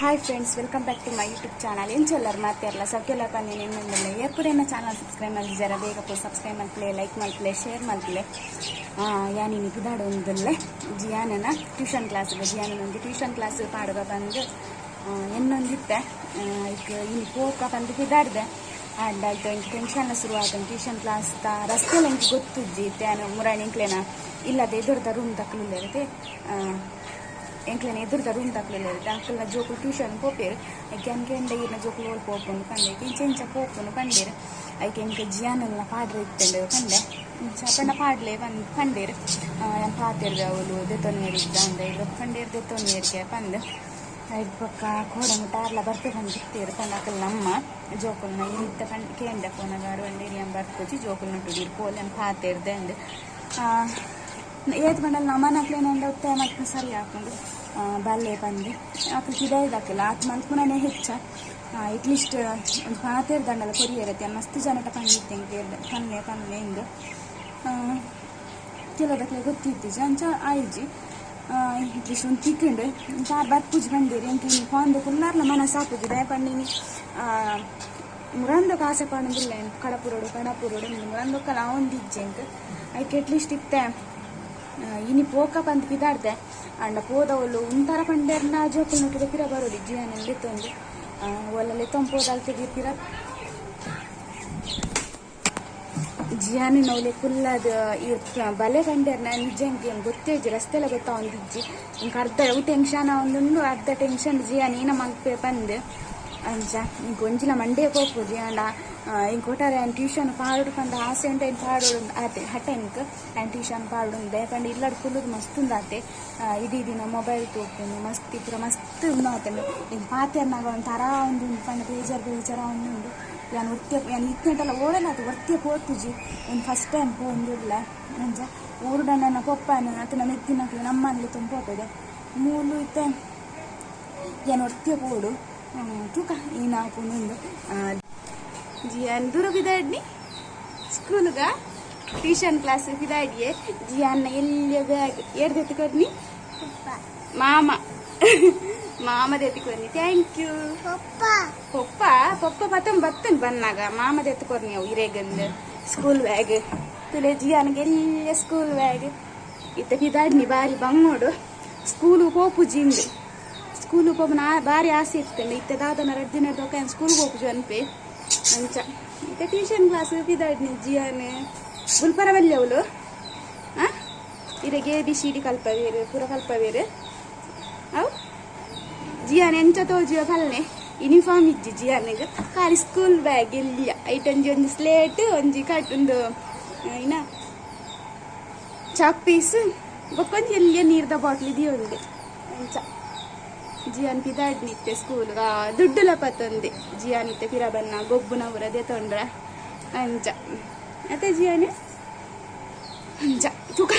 Hi friends, welcome back to my YouTube channel. ಎಂಚೊಲ್ಲರ್ ಮಾತೆರ್ಲ ಸೌಖ್ಯಲ ಪನ್ನಿ ನಿಮ್ಮಂದಲ್ಲ ಏಪುರೇನ channel subscribe ಮಲ್ದಿಜಾರ ಬೇಗ ಪೋ ಸಬ್ಸ್ಕ್ರೈಬ್ ಮಲ್ಪಲೆ, ಲೈಕ್ ಮಲ್ಪಲೆ, ಶೇರ್ ಮಲ್ಪಲೆ. ಯಾನಿನಿ ಪುದಾಡೊಂದುಲ್ಲೆ ಜಿಯಾನನ ಟ್ಯೂಷನ್ ಕ್ಲಾಸ್ಗೆ. ಜಿಯಾನನ ಒಂಜಿ ಟ್ಯೂಷನ್ ಕ್ಲಾಸ್ ಪಾಡುಗ ಬಂದು ಎನ್ನೊಂದಿತ್ತೆ ಐಕ್ ಇನಿ ಪೋಕ ಪಂದ್ ಪಿದಾಡ್ದೆ. ಆಂಡ ಐತ ಎಂಕ್ ಟೆನ್ಷನ್ ಶುರು ಆತಂಡ್. ಟ್ಯೂಷನ್ ಕ್ಲಾಸ್ ದ ರಸ್ತೆಲ ಎಂಕ್ ಗೊತ್ತುಜ್ಜಿ. ಇತ್ತೆ ಯಾನ್ ಮುರಾನಿ ಎಂಕ್ಲೆನ ಇಲ್ಲದ ಎದುರುದ ರೂಮ್ ದಕುಲು ಎಂಕ್ಲೆನ ಎದುರುದ ರೂಮ್ ದಕುಲು ಅಕಲ್ನ ಜೋಕುಲು ಟ್ಯೂಷನ್ ಪೋಪೆರ್. ಐಕ್ ಯಾನ್ ಕೇಂಡೆ ಈರ್ನ ಜೋಕುಲು ಓಲ್ ಪೋಪುಂಡು ಪಂಡೆ. ಇಂಚ ಇಂಚ ಪೋಪುಂಡು ಪಂಡೆರ್. ಐಕ್ ಎಂಕ್ ಜಿಯಾನಲ್ನ ಪಾಡ್ರೆ ಇತ್ತುಂಡು ಪಂಡೆ. ಇಂಚ ಪಂಡ ಪಾಡ್ಲೆ ಪಂದ್ ಪಂಡೆರ್. ಯಾನ್ ಪಾತೆರ್ವೆ ಅವ್ಲು ದೆತೊನ್ಯೆರ್ ಇಜ್ಜ ಅಂದ್ ಪಂಡೆರ್ ದೆತೊನ್ಯೆರ್ಗೆ ಪಂದ್. ಐಡ್ ಬೊಕ್ಕ ಕೋಡೆ ಮುಟ್ಟ ಆರ್ಲ ಬರ್ಪೆ ಪಂದ್ ಇತ್ತೆರ್ ಪಂಡ ಅಕಲ್ನ ಅಮ್ಮ ಜೋಕುಲ್ನ ಇತ್ತೆ ಪಂಡ್ ಕೇಂಡೆ ಪೋನಗ ಆರ್ ಪಂಡೆರ್ ಯಾನ್ ಬರ್ಪುಜಿ ಜೋಕುಲ್ನೊಟ್ಟುಗು ಈರ್ ಪೋಲೆ ಯಾನ್ ಪಾತೆರ್ದೆ ಅಂದ್. ಏತ್ ಪಂಡಲ ನಮನಕ್ಲೆನ ಒತ್ತಾಯ ಮಲ್ಪುನ ಸರಿ ಆಪುಂಡು. ಬಲ್ಲೆ ಪಂದ್ ಅಕುಲು ಪಿದಾಯ್ದಕುಲು ಆತ್ ಮಲ್ಪುನನೇ ಹೆಚ್ಚ. ಎಟ್ಲೀಸ್ಟ್ ಒಂಜಿ ಪಾತೆರ್ದಂಡಲ ಕೊರಿಯೆರೆ ಯಾನ್ ಮಸ್ತ್ ಜನಟ ಪಂಡಿತ್ತೆ ಎಂಕ್ ಪನ್ಲೆ ಪನ್ಲೆ ಇಂದ್. ಕೆಲವುದಕ್ಲೆ ಗೊತ್ತಿತ್ತಿಜಿ ಅಂಚ ಆಯಿಜಿ. ಎಟ್ಲೀಸ್ಟ್ ಒಂಜಿ ತಿಕ್ಕುಂಡು ಆರ್ ಬರ್ಪುಜಿ ಪಂಡೆರ್. ಎಂಕ್ ಇನಿ ಪೋಂದೆ ಕುಲ್ಲಾರ್ಲ ಮನಸ್ಸು ಆಪುಜಿ. ದಾಯೆ ಪಂಡ ಇನಿ ಮುರಂದೊಕ ಆಸೆ ಪಾಡೊಂದುಲ್ಲೆ ಯಾನ್ ಕಡಪುರೊಡು ಕಡಪುರೊಡು ಮುರಂದೊಕಲ ಆವೊಂದಿಜ್ಜಿ ಎಂಕ್. ಐಕ್ ಎಟ್ಲೀಸ್ಟ್ ಇತ್ತೆ ಇನಿ ಪೋಕ ಪಂದ್ ಪಿದಾಡ್ದೆ. ಆಂಡ ಪೋದವುಲು ಉಂತರ ಪಂಡೆರ್ನ ಜೋಕುಲ್ನೊಟ್ಟುಗು ಪಿರ ಬರೊಲಿ ಜಿಯಾನನ್ ಲೆತ್ತೊಂದು ಓಲ ಲೆತ್ತೊಂದು ಪೋದು ಅಲ್ತ್ ಪಿರ ಜಿಯಾನನ್ ಅವ್ಲೆ ಕುಲ್ಲಾದ್ ಈರ್ ಬಲೆ ಪಂಡೆರ್ನ ನಿಜ ಎಂಕ್ ಗೊತ್ತೇ ಇಜ್ಜಿ, ರಸ್ತೆಲ ಗೊತ್ತಾವೊಂದಿಜ್ಜಿ. ಎಂಕ್ ಅರ್ಧ ಅವು ಟೆನ್ಷನ್ ಆವೊಂದುಂಡು, ಅರ್ಧ ಟೆನ್ಷನ್ ಜಿಯಾನ್ ಏನ ಮಲ್ಪೆ ಪಂದ್. ಅಂಚ ಎಂಕ್ ಒಂಜಿಲ ಮಂಡೇ ಪೋಪುಜಿ. ಆಂಡ ಎಂಕ್ ಒಟ್ಟಾರೆ ಯಾನ್ ಟ್ಯೂಷನ್ ಪಾಡೊಡು ಪಂದ್ ಆಸೆ ಉಂಟು, ಏನ್ ಪಾಡೊಡು ಆತೆ ಹಠ ಎಂಕ್. ಯಾನ್ ಟ್ಯೂಷನ್ ಪಾಡೊಡು ದಾಯೆ ಪಂಡ ಇಲ್ಲಡ್ ಕುಲ್ಲುದು ಮಸ್ತ್ ಉಂದಾತೆ. ಇಡೀ ದಿನ ಮೊಬೈಲ್ ತೂಪುನು ಮಸ್ತ್ ಪೂರ ಮಸ್ತ್ ಉಂದು ಆತುಂಡು. ಎಂಕ್ ಪಾತೆರ್ನಗ ಒಂಥರ ಉಂಡು ಪಂಡ ಬೇಜಾರ್ ಬೇಜಾರ್ ಆವೊಂದುಂಡು. ಯಾನ್ ಒರ್ತಿ ಯಾನ್ ಇತ್ತ್ನಟಲ ಓಡಲ ಆತ್ ಒರ್ತಿಯೆ ಪೋತುಜಿ. ಉಂದು ಫಸ್ಟ್ ಟೈಮ್ ಪೋವೊಂದುಲ್ಲೆ. ಅಂಚ ಊರುಡ ನನ್ನ ಪೊಪ್ಪನ ಅತ್ತ್ಂಡ ಮೆಗ್ದಿನಕ್ಲು ನಮ್ಮನ್ ಲೆತ್ತೊಂದು ಪೋಪೆದೆ. ಮೂಲು ಇತ್ತೆ ಯಾನ್ ಒರ್ತಿಯೆ ಪೋವೊಡು. ತೂಕ ಏನ್ ಆಪುಂಡು. ಜಿಯಾನ್ ದೂರ ಪಿದಾಡ್ನಿ ಸ್ಕೂಲ್ಗ ಟ್ಯೂಷನ್ ಕ್ಲಾಸ್ ಪಿದಾಡಿಯೆ. ಜಿಯಾನ್ನ ಎಲ್ಯ ಬ್ಯಾಗ್ ಏರ್ ದೆತ್ತ್ ಕೊರ್ನಿ? ಮಾಮ ಮಾಮ ದೆತ್ತ್ ಕೊರ್ನಿ. Thank you ಪೊಪ್ಪ. ಪೊಪ್ಪ ಪತ್ತೊಂದು ಬತ್ತನ್ ಬನ್ನಾಗ ಮಾಮ ದೆತ್ತ್ ಕೊರ್ನಿ ಅವು ಇರೆಗಂದ್ ಸ್ಕೂಲ್ ಬ್ಯಾಗ್. ತುಲೆ ಜಿಯಾನ್ಗೆ ಎಲ್ಯ ಸ್ಕೂಲ್ ಬ್ಯಾಗ್. ಇತ್ತೆ ಪಿದಾಡ್ನಿ ಬಾರಿ ಬಂಗೋಡು. ಸ್ಕೂಲು ಪೋಪುಜಿ ಇಂದ್. ಸ್ಕೂಲು ಪೋಪುನ ಬಾರಿ ಆಸೆ ಇತ್ತುಂಡು. ಇತ್ತೆ ದಾದನ ರಡ್ಡ್ ದಿನ ಬೊಕ್ಕ ಯಾನ್ ಸ್ಕೂಲ್ ಪೋಪುಜಿ ಅನ್ಪೆ. ಅಂಚ ಇತ್ತೆ ಟ್ಯೂಷನ್ ಕ್ಲಾಸ್ ಪಿದಾಡ್ನಿ ಜಿಯಾನ್ ಬುಲ್ಪರ ಬಲ್ಲೆ ಅವ್ಲು. ಇರೆಗ್ ಎ ಬಿ ಸಿ ಡಿ ಕಲ್ಪವೇರು ಪೂರ ಕಲ್ಪವೇರು ಅವು. ಜಿಯಾನ್ ಎಂಚ ತೋಜುವ ಪಲ್ನೆ. ಯೂನಿಫಾರ್ಮ್ ಇಜ್ಜಿ ಜಿಯಾನಿಗ್, ಖಾಲಿ ಸ್ಕೂಲ್ ಬ್ಯಾಗ್ ಎಲ್ಯ. ಐಟ್ ಒಂಜಿ ಒಂಜಿ ಸ್ಲೇಟ್ ಒಂಜಿ ಕಟ್ ಉಂದು ಇನ ಚಾಕ್ ಪೀಸ್ ಬೊಕ್ಕೊಂಜಿ ಎಲ್ಯ ನೀರ್ದ ಬಾಟ್ಲ್ ಇದೆಯೊಂದು. ಅಂಚ ಜಿಯಾನ್ ಪಿದಾಡ್ನಿ ಇತ್ತೆ ಸ್ಕೂಲ್. ದುಡ್ಡುಲ ಪತ್ತೊಂದೆ ಜಿಯಾನ್ ಇತ್ತೆ ಪಿರ ಬನ್ನ ಗೊಬ್ಬುನ ಪೂರ ದೆತೊಂಡ್ರ. ಅಂಚ ಅತ್ತೆ ಜಿಯಾನ್ ಅಂಚ ತೂಕ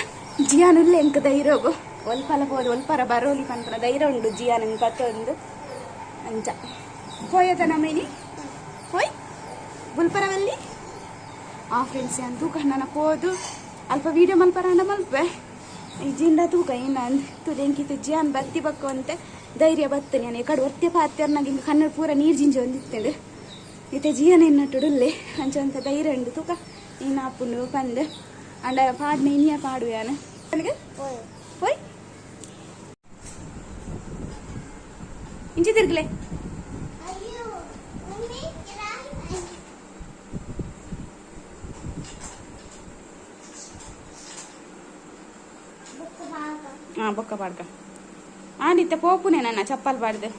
ಜಿಯಾನ್ ಉಲ್ಲೆ ಎಂಕ್ ಧೈರ್ಯಗು ಒಲ್ಪಲ ಪೋದು ಒಲ್ಪರ ಬರೋಲಿ ಪನ್ಪುನ ಧೈರ್ಯ ಉಂಡು ಜಿಯಾನನ್ ಪತ್ತೊಂದು. ಅಂಚ ಪೋಯತ ನಮೇನಿ ಪೋಯ್ ಬುಲ್ಪರವಲ್ಲಿ. ಆ ಫ್ರೆಂಡ್ಸ್ ಯಾನ್ ತೂಕ ನನ ಪೋದು ಅಲ್ಪ ವೀಡಿಯೋ ಮಲ್ಪರ ಮಲ್ಪೆ. ಈ ಜಿಂಡ ತೂಕ ಏನ ತೂದು ಎಂಕಿತ್ತು ಜಿಯಾನ್ ಬತ್ತಿ ಬಕ್ಕ ಅಂತೆ ಧೈರ್ಯ ಬತ್ತನೆ. ಯಾನ್ ಕಡೆ ಒರ್ತಿ ಪಾತೆರ್ನಾಗ ಹಿಂಗೆ ಕನ್ನಡ ಪೂರ ನೀರು ಜಿಂಜಿ ಒಂದಿತ್ತಂಡು. ಇತ್ತೆ ಜಿಯಾನ ಎನ್ನಟ್ಟುಡುಲ್ಲೆ ಅಂಚ ಅಂತ ಧೈರ್ಯ ಉಂಡು. ತೂಕ ಏನ ಆಪುಂಡು ಪಂದ್. ಅಂಡ ಪಾಡ್ನೆ ಇನಿಯ ಪಾಡು ಯಾನ್ ಪೋಯ್ ಇಂಚಿ ತಿರ್ಗಲೆ. ಬೊಕ್ಕ ಪಾಡ್ಕ ಆಂಡ್ ಇತ್ತೆ ಪೋಪುನೆ ನನ್ನ ಚಪ್ಪಲ್ ಪಾಡ್ದು.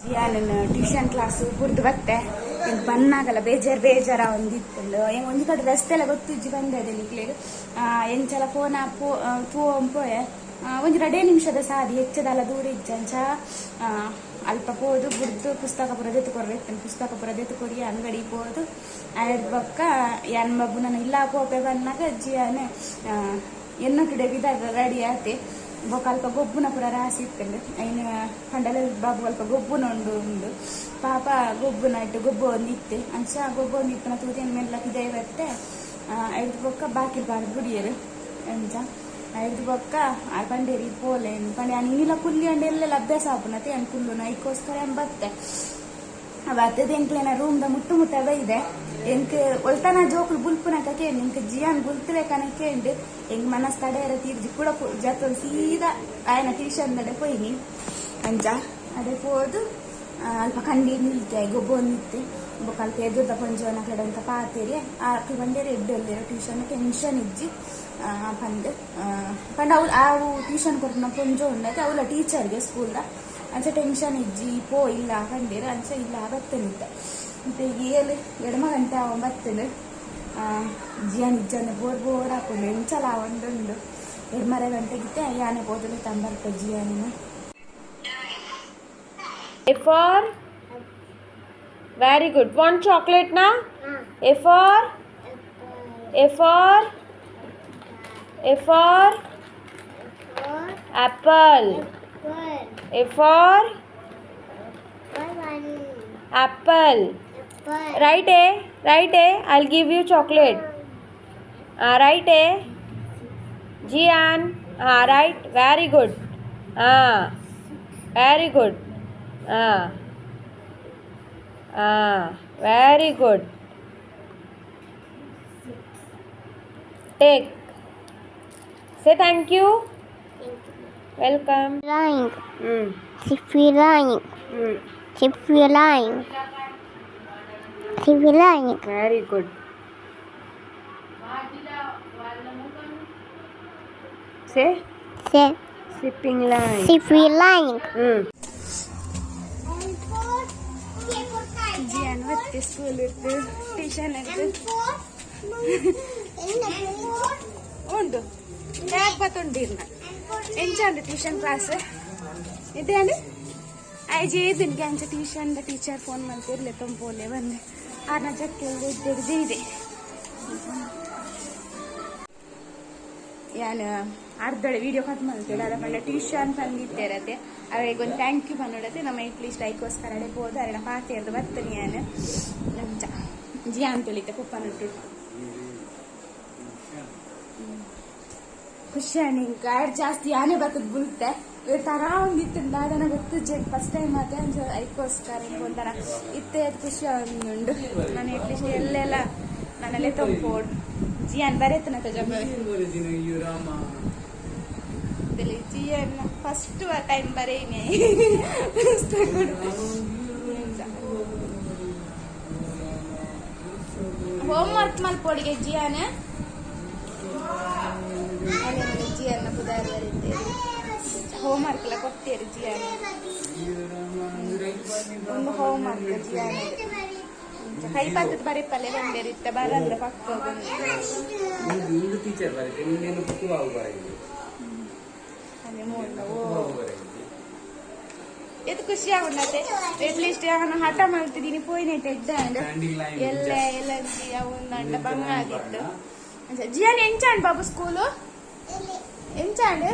ಜಿಯಾನನ್ ಟ್ಯೂಷನ್ ಕ್ಲಾಸ್ ಬುಡ್ದು ಬತ್ತೆ. ಎಂಕ್ ಬನ್ನಾಗಲ ಬೇಜಾರ್ ಬೇಜಾರ ಒಂದಿತ್ತುಂಡು. ಎಂಕ್ ಒಂಜಿ ಕಡೆ ರಸ್ತೆ ಎಲ್ಲ ಗೊತ್ತುಜ್ಜಿ ಬಂದದೆ ನಿಕ್ಲೆಗ್. ಎಂಚಲ ಫೋನ ಪೋ ತೂವೊಂದು ಪೋಯೆ. ಒಂಜಿ ರಡೇ ನಿಮಿಷದ ಸಾದಿ, ಹೆಚ್ಚದಲ್ಲ ದೂರ ಇಜ್ಜಿ. ಅಂಚ ಅಲ್ಪ ಪೋದು ಬುಡ್ದು ಪುಸ್ತಕ ಪೂರ ದೆತ್ತು ಕೊರ್ರೆ ಇತ್ತುಂಡು. ಪುಸ್ತಕ ಪೂರ ದೆತ್ತು ಕೊರಿ ಅಂಗಡಿ ಪೋದು ಆಯ್ಡ್ ಬೊಕ್ಕ ಯಾನ್ ಬಬ್ಬು ನನ್ನ ಇಲ್ಲ ಪೋಪೆ ಬನ್ನಾಗ ಜಿಯಾನ್ ಎನ್ನೊಟ್ಟುಡೆ ಬಿದಾಗ ರೆಡಿ ಆತೆ. ಬೊಕ ಅಲ್ಪ ಗೊಬ್ಬುನ ಪೂರ ರಾಸಿ ಇತ್ತುಂಡು ಐನ ಪಂಡಲ ಬಾಬು ಅಲ್ಪ ಗೊಬ್ಬುನ ಉಂಡು ಉಂಡು ಪಾಪ ಗೊಬ್ಬುನ ಇಟ್ಟು ಗೊಬ್ಬು ಒಂದಿತ್ತು ಅಂಚ ಗೊಬ್ಬು ಒಂದಿಪ್ಪನ ತೂತಿನ ಮೆಲ್ಲ ಪಿದೈ ಬತ್ತೆ ಐದು ಬೊಕ್ಕ ಬಾಕಿಲ್ ಪಾಡ್ದು ಬುಡಿಯೆರ್ ಅಂಚ ಐದು ಬೊಕ್ಕ ಆ ಪಂಡೇರಿ ಪೋಲೆ ಪಂಡೆ ಇನಿಲ ಕುಲ್ಲಿ ಅಂಡ ಎಲ್ಲೆಲ್ಲ ಅಭ್ಯಾಸ ಆಪುನತೆ ಯಾನ್ ಕುಲ್ಲುನ ಐಕೋಸ್ಕರ ಯಾನ್ ಬತ್ತೆ ಬತ್ತದ ಎಂಕ್ಲೆನ ರೂಮ್ ದ ಮುಟ್ಟು ಮುಟ್ಟ ಬೈದೆ ಎಂಕ್ ಒಲ್ತನ ಜೋಕುಲು ಬುಲ್ಪುನಕ ಕೇಂಡು ಎಂಕ್ ಜಿಯಾನ್ ಬುಲ್ತುಲೆಕನ ಕೇಂಡು ಎಂಕ್ ಮನಸ್ ತಡೆಯರ ತೀರ್ಜಿ ಕೂಡ ಜತ್ತೊಂದು ಸೀದಾ ಆಯನ ಟ್ಯೂಷನ್ ದಡೆ ಪೋಯಿನಿ ಅಂಚ ಅಡೆ ಪೋದು ಅಲ್ಪ ಕಂಡಿ ನಿಲ್ತೆ ಗೊಬ್ಬು ಒಂದಿತ್ತೆ ಬೊಕ ಅಲ್ಪ ಎದುರ್ದ ಪೊಂಜೋನ ಕಡೆ ಅಂತ ಪಾತೆರಿ ಆಕ್ಲು ಬಂದೇರು ಎಡ್ಡೆ ಟ್ಯೂಷನ್ ಟೆನ್ಷನ್ ಇಜ್ಜಿ ಪಂದ್ ಪಂಡ ಅವು ಆವು ಟ್ಯೂಷನ್ ಕೊರ್ಪುನ ಪೊಂಜೋ ಉಂಡತೆ ಅವಳ ಟೀಚರ್ಗೆ ಸ್ಕೂಲ್ದ ಅಂಚ ಟೆನ್ಷನ್ ಇಜ್ಜಿ ಪೋ ಇಲ್ಲ ಪಂಡೇರು ಅಂಚ ಇಲ್ಲ ಬತ್ತನಿತ್ತೆ ಮತ್ತೆ ಏಳು ಎಡಮ ಗಂಟೆ ಅವ ಬತ್ತನು ಜಿಯಾನ್ ಇಜ್ಜಾನೆ ಬೋರ್ ಬೋರ್ ಹಾಕೊಂಡು ಎಂಚಲ ಒಂದುಂಡು ಎಡ್ಮರೆ ಗಂಟೆಗಿತ್ತೆ ಯಾನೆ ಪೋದಲು ತಂಬರ್ಪ ಜಿಯಾನಿನ. A for very good. One chocolate na? A for, A for, A for apple. A for apple. Write A, write A. I'll give you chocolate. Write A. Jian. Write. Very good. Very good. Very good. Take. Say thank you. Welcome. Lying. Line. Line. Line. Very good. Say. Say. Sleeping line. Line. Jian ಬತ್ತೆ school ಇತ್ತು tuition ಇತ್ತು ಉಂಡು bag ಬತ್ತುಂಡಿರ್ನ ಎಂಚ ಉಂಡು tuition class ಇದೆ ಅಂಡ್ IG ಏದಿನ್ಗೆ ಅಂಚ tuition teacher phone ಮಲ್ತಿರ್ಲೆ ತಂಪೋಲೆ ಬಂದೆ ಆರ್ನ ಜಕ್ಕೆ ಇದ್ದೆ ಇದೆ ಯಾನ್ ಅರ್ಧಳೆ ವೀಡಿಯೋ ಕಟ್ ಮಲ್ತೇವೆ ಅದ ಪಂಡ ಟ್ಯೂಷನ್ ಬಂದಿದ್ದೇರತೆ ಅವರಿಗೆ ಒಂದು thank you ಬಂದೋಡತೆ ನಮ್ಮ ಅಟ್ಲೀಸ್ಟ್ ಐಕೋಸ್ಕರ ಅಡೆ ಹೋದ ಅರಡ ಪಾತೆರ್ದು ಬರ್ತನಿ ಯಾನ್ ಅಂಚ ಜಿಯಾ ಅಂತೇಳಿದ್ದೆ ಪುಪ್ಪನುಟ್ಟು ಖುಷಿ ಇಂಕ ಜಾಸ್ತಿ ಯಾನೇ ಬರ್ತದ ಬುಲ್ತೆ ತರ ಒಂದಿತ್ತು ದಾದನ ಗೊತ್ತು ಫಸ್ಟ್ ಟೈಮ್ ಅದೇ ಅಂಚ ಐಕೋಸ್ಕರ ಇಂಕ ಒಂಥರ ಇತ್ತೆ ಅದು ಖುಷಿ ಉಂಡು ನಾನು ಅಟ್ಲೀಸ್ಟ್ ಎಲ್ಲೆಲ್ಲ ನನ್ನಲ್ಲೇ ತಂಪೋಡು Ziyan ಬರೆತನ ಜಬ್ಬವೆ Ziyan first time ಬರೇನೆ homework ಮಲ್ಪೊಡಿಗೆ ಜಿಯಾನ ಜಿಯಾನ ಪುದಾರ್ ಬರೀತೇವೆ homework ಎಲ್ಲ ಕೊಡ್ತೇವೆ ಜಿಯಾನ ಒಂದು ಹೋಮ್ವರ್ಕ್ ಜಿಯಾನ ಕೈ ಪಾತದ ಬರೀಪಲ್ಲೆ ಬಂದೇರಿತ್ತ ಬರಲ್ಲ ಪಕ್ಕ ಇಂದು ಟೀಚರ್ ಬರುತ್ತೆ ನಿನ್ನೇನು ಕುಟುಂಬ ಬರಗಿದೆ. ಅದೇ ಎತ್ ಖುಷಿ ಆಗುಂಡತೆ ಅಟ್ಲೀಸ್ಟ್ ನಾನು ಹಠ ಮಾಡ್ತಿದ್ದೀನಿ ಪೋಯಿನೈತೆ ಎಡ್ಡ ಎಲ್ಲ ಎಲ್ಲ ಅವು ಬಂಗ ಆಗಿತ್ತು. ಜಿಯಾನ್ ಎಂಚಾಂಡ್ ಬಾಬು ಸ್ಕೂಲು ಎಂಚಾಂಡ್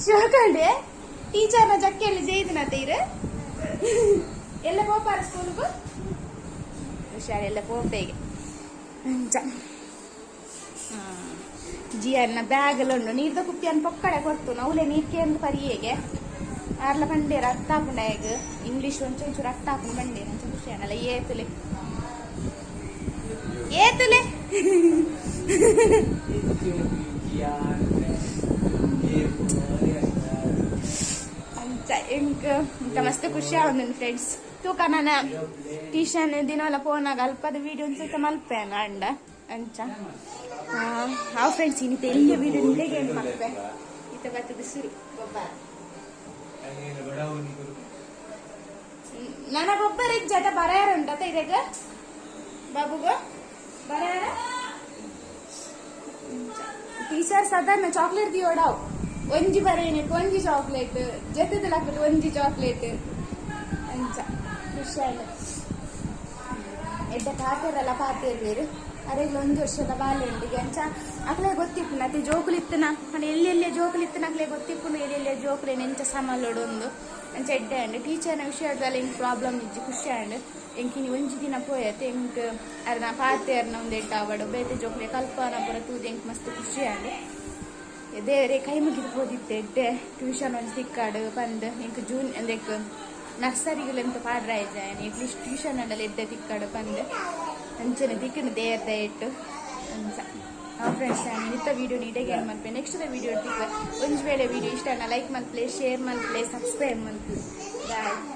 ಶಿವಕಂಡೆ ಟೀಚರ್ನ ಜಕ್ಕೆಯಲ್ಲಿ ಜೈದನತೆ ಇರು ಎಲ್ಲ ಪೋಪಾರ ಸ್ಕೂಲ್ಗೂ ಹುಷಾರೆಲ್ಲ ಪೋಪೆಗೆ ಅಂಚ ಜಿಯನ್ನ ಬ್ಯಾಗ್ ಎಲ್ಲ ಉಂಡು ನೀರ್ದ ಕುಪ್ಪಿಯನ್ನು ಪೊಕ್ಕಡೆ ಕೊಡ್ತು ನೌಲೆ ನೀರ್ ಕೇಂದ್ರ ಪರಿಯೇಗೆ ಆರ್ಲ ಬಂಡೇರ ಅರ್ಥ ಆಪುಂಡ ಹೇಗ್ ಇಂಗ್ಲೀಷ್ ಒಂಚೂರು ಅರ್ಥ ಆಪುಂಡು ಬಂಡೇರ ಅಂಚ ಖುಷಿ ಅನ್ನಲ್ಲ ಏತುಲೆ ಏತುಲೆ ಅಂಚ ಎಂಕ್ ಇಂಕ ಮಸ್ತ್ ಖುಷಿ ಆವೊಂದುಂಡು ಫ್ರೆಂಡ್ಸ್ ತೂಕ ನಾನ ಟ್ಯೂಷನ್ ದಿನೋಲ ಪೋನಾಗ ಅಲ್ಪದ ವೀಡಿಯೋ ಒಂದ್ಸತ ಮಲ್ಪೇನ ಅಂಡ ಅಂಚ ಹಾವ್ ಫ್ರೆಂಡ್ಸ್ ಇನ್ನಿತ ಎಲ್ಲಿಯ ವೀಡಿಯೋ ನಿಂದೆಗೆ ಏನು ಮಲ್ಪೆ ಇತ್ತ ಬತ್ತದ ಶುರು ಗೊಬ್ಬರ ನನ್ನ ಗೊಬ್ಬರ ಇಜ್ಜತ ಬರೆಯಾರ ಉಂಟತ ಇದೆಗ ಬಾಬುಗ ಬರೆಯಾರ ಟೀಚರ್ ಸಾಧಾರಣ ಚಾಕ್ಲೇಟ್ ದಿಯೋಡಾವ್ ಒಂಜಿ ಬರೇನೆ ಒಂಜಿ ಚಾಕ್ಲೇಟ್ ಜೊತೆದ ಲಕ್ಕದ ಒಂಜಿ ಚಾಕ್ಲೇಟ್ ಅಂಚ ಖುಷಿ ಆಯ್ತು ಎಡ್ಡೆ ಪಾತೆರಲ್ಲ ಪಾತೆರ್ವೇರು. ಅರೆಗ್ಲ ಒಂಜಿ ವರ್ಷದ ಬಾಲೆ ಉಂಡು. ಅಂಚ ಅಕ್ಲೆ ಗೊತ್ತಿಪ್ಪುಂಡು ಅತ್ತೆ ಜೋಕುಲು ಇತ್ತನ ಪಂಡ ಎಲ್ಲಿ ಎಲ್ಲಿ ಜೋಕುಲು ಇತ್ತನ ಅಕ್ಲೆ ಗೊತ್ತಿಪ್ಪುಂಡು, ಎಲ್ಲಿ ಎಲ್ಲಿ ಜೋಕುಲೆನ್ ಎಂಚ ಸಮಾಲೊಡು ಉಂದು. ಅಂಚ ಎಡ್ಡೆ ಆಂಡ್. ಟೀಚರ್ನ ವಿಷಯದಲ್ಲಿ ಎಂಕ್ ಪ್ರಾಬ್ಲಮ್ ಇಜ್ಜಿ, ಖುಷಿ ಆಂಡ್. ಎಂಕ್ ಇನಿ ಒಂಜಿ ದಿನ ಪೋಯತ್ತೆ ಎಂಕ್ ಅರ್ನ ಪಾತೆರ್ನ ಒಂದು ಎಡ್ಡೆ ಆವಡ್, ಬೇತೆ ಜೋಕುಲೆ ಕಲ್ಪನ ಪೂರ ತೂದು ಎಂಕ್ ಮಸ್ತ್ ಖುಷಿ ಆಂಡ್. ದೇವರೇ ಕೈ ಮುಗಿದು ಪೋದಿತ್ತೆ, ಎಡ್ಡೆ ಟ್ಯೂಷನ್ ಒಂಜಿ ತಿಕ್ಕಾಡು ಪಂದ್. ಎಂಕ್ ಜೂನ್ ಅಂದೆಕ್ ನರ್ಸರಿಗುಲೆಂತ ಪಾಡ್ರಾಯ್ಜ ಅಟ್ಲೀಸ್ಟ್ ಟ್ಯೂಷನ್ ಅಂಡಲ ಎಡ್ಡೆ ತಿಕ್ಕಾಡು ಪಂದ್. ಅಂಚನೆ ತಿಕ್ಕಂಡು ದೇವರ ದಯೆಟ್ಟು. ಅಂಚ ಫ್ರೆಂಡ್ಸ್, ನಾನು ಇತ್ತ ವೀಡಿಯೋ ಇಡೆಗೆ ಮಲ್ಪೆ. ನೆಕ್ಸ್ಟ್ ವೀಡಿಯೋ ತಿಕ್ಕ. ಒಂಜಿ ವೇಳೆ ವೀಡಿಯೋ ಇಷ್ಟ ಲೈಕ್ ಮಲ್ಪಲೆ, ಶೇರ್ ಮಲ್ಪಲೆ, ಸಬ್ಸ್ಕ್ರೈಬ್ ಮಲ್ಪಲೆ. ಬಾಯ್.